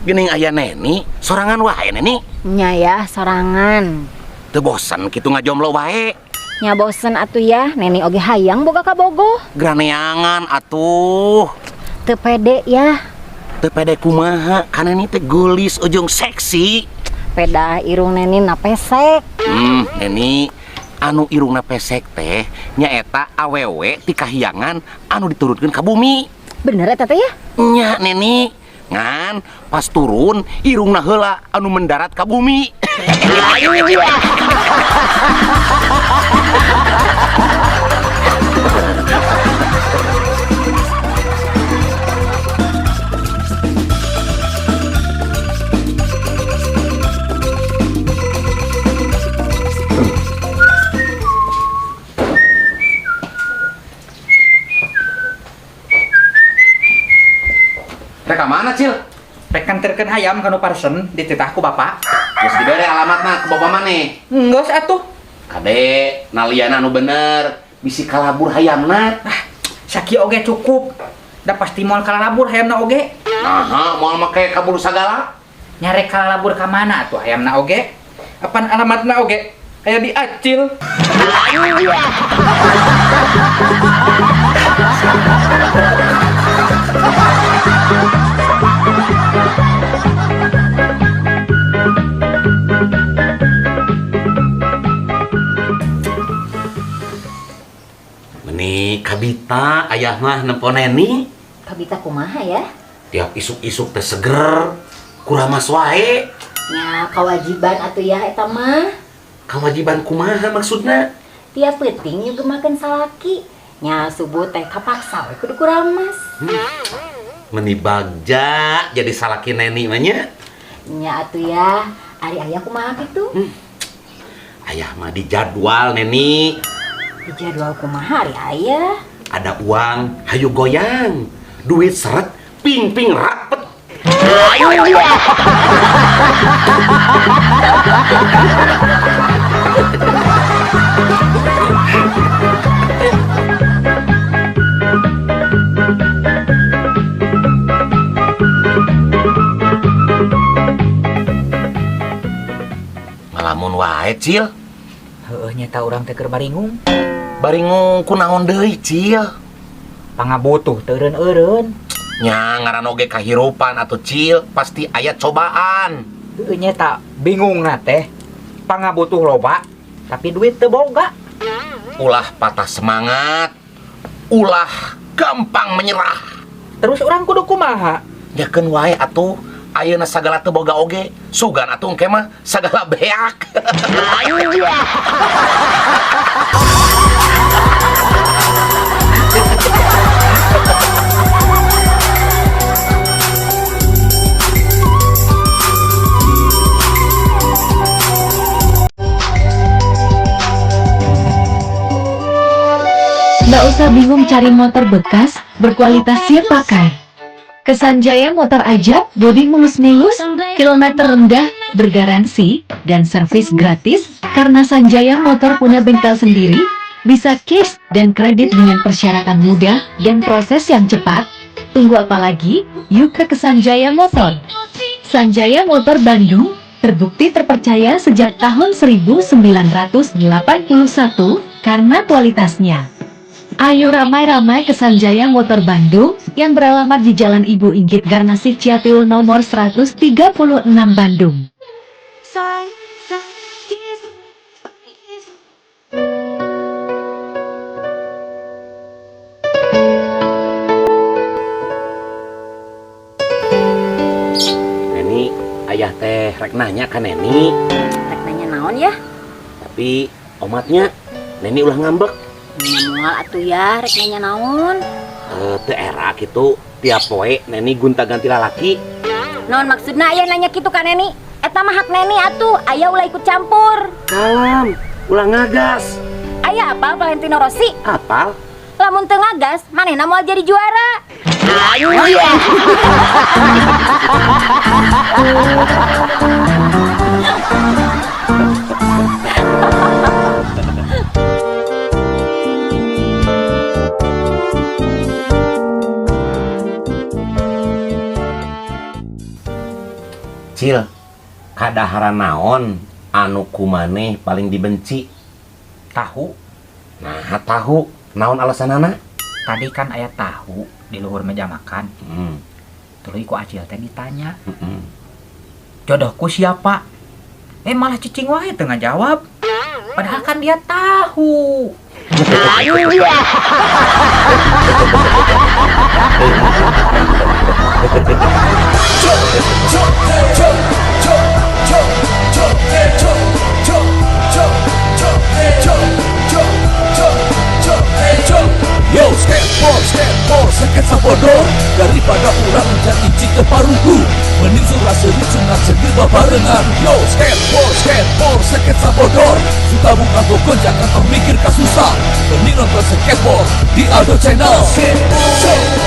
Geuning aya Neni, sorangan wae Neni. Nya ya, sorangan. Teu bosen kitu ngajomblo wae? Nya bosen atuh ya, Neni oge hayang boga kabogoh. Graneangan atuh. Teu pede ya. Teu pede kumaha? Kan Neni teh geulis ujung seksi. Peda irung Neni na pesek. Neni anu irungna pesek teh nyaeta awewe ti kahiyangan anu diturunkeun ka bumi. Bener eta teh ya? Nya Neni. Ngan pas turun irungna heula anu mendarat ka bumi. Rek ka mana, Cil? Rek nganterkeun hayam ka nu parsen dititah ku bapak. Geus dibere alamatna ku bapak maneh. Enggeus atuh. Kade, naliana anu bener, bisi kalabur hayamna. Ah, sakieu oge cukup. Da pasti moal kalalabur hayamna oge. Naha, moal make kabur sagala. Nyarek kalalabur ka mana atuh hayamna oge? Apan alamatna oge aya di Acil. Meni kabita ayah mah nempo Neni. Kabita kumaha ya? Tiap isuk-isuk teh seger, kuramas wae. Nya kewajiban atuh ya eta mah. Kewajiban kumaha maksudna? Tiap peuting nyugemakeun salaki. Nya subuh teh kapaksa we kudu kuramas. Meni bagja jadi salaki Neni mah nya. Nya atuh ya, ari ayah kumaha kitu? Ayah mah di jadwal Neni. Di jadwal kumaha ari ayah? Ada uang, hayu goyang. Duit seret, ping-ping rapet. Ngalamun wae, Cil. Heueuh nyata urang teh keur baringung. Baringung kunaon deui, Cil? Pangabutuh teu eureun-eureun. Nya ngaran oge kahirupan atuh, Cil, pasti aya cobaan. Heueuh nyata bingungna teh. Pangabutuh loba tapi duit teu boga. Ulah patah semangat. Ulah gampang menyerah. Terus urang kudu kumaha? Nyakeun wae atuh. Ayeuna sagala teu boga oge, sugan atuh engke mah sagala beak. Nggak usah bingung cari motor bekas, berkualitas siap pakai. Ke Sanjaya Motor aja, bodi mulus-mulus, kilometer rendah, bergaransi, dan servis gratis. Karena Sanjaya Motor punya bengkel sendiri, bisa cash dan kredit dengan persyaratan mudah dan proses yang cepat. Tunggu apa lagi? Yuk ke Sanjaya Motor. Sanjaya Motor Bandung, terbukti terpercaya sejak tahun 1981 karena kualitasnya. Ayo ramai-ramai ke Sanjaya Motor Bandung yang beralamat di Jalan Ibu Inggit Garnasih Ciateul nomor 136 Bandung. Neni, ayah teh rek nanya ka Neni. Rek nanya naon ya? Tapi omatnya Neni ulah ngambek. Moal atuh ya, rek nanya naon? Teu era kitu, tiap poe Neni gonta-ganti lalaki. Naon maksudna aya nanya kitu ka Neni? Eta mah hak Neni atuh, aya ulah ikut campur. Kalam, ulah ngagas. Aya apal Valentino Rossi? Apal? Lamun teu ngagas, manehna moal jadi juara. Cil, kadaharan naon anu ku maneh paling dibenci? Tahu. Nah, tahu. Naon alasanana? Tadi kan aya tahu di luhur meja makan. Terus ku Acil teh ditanya, "Jodohku siapa?" Eh, malah cicing wae teu ngajawab. Padahal kan dia tahu. Yo, skateboard, skateboard, seket sabodor. Daripada urang jadi jika parugu, mending surah seri sunat sendiri babarengan. Yo, skateboard, skateboard, seket sabodor. Suka buka gonjak atau mikir kasusah, mending nonton skateboard di Aldo Channel. Skateboard.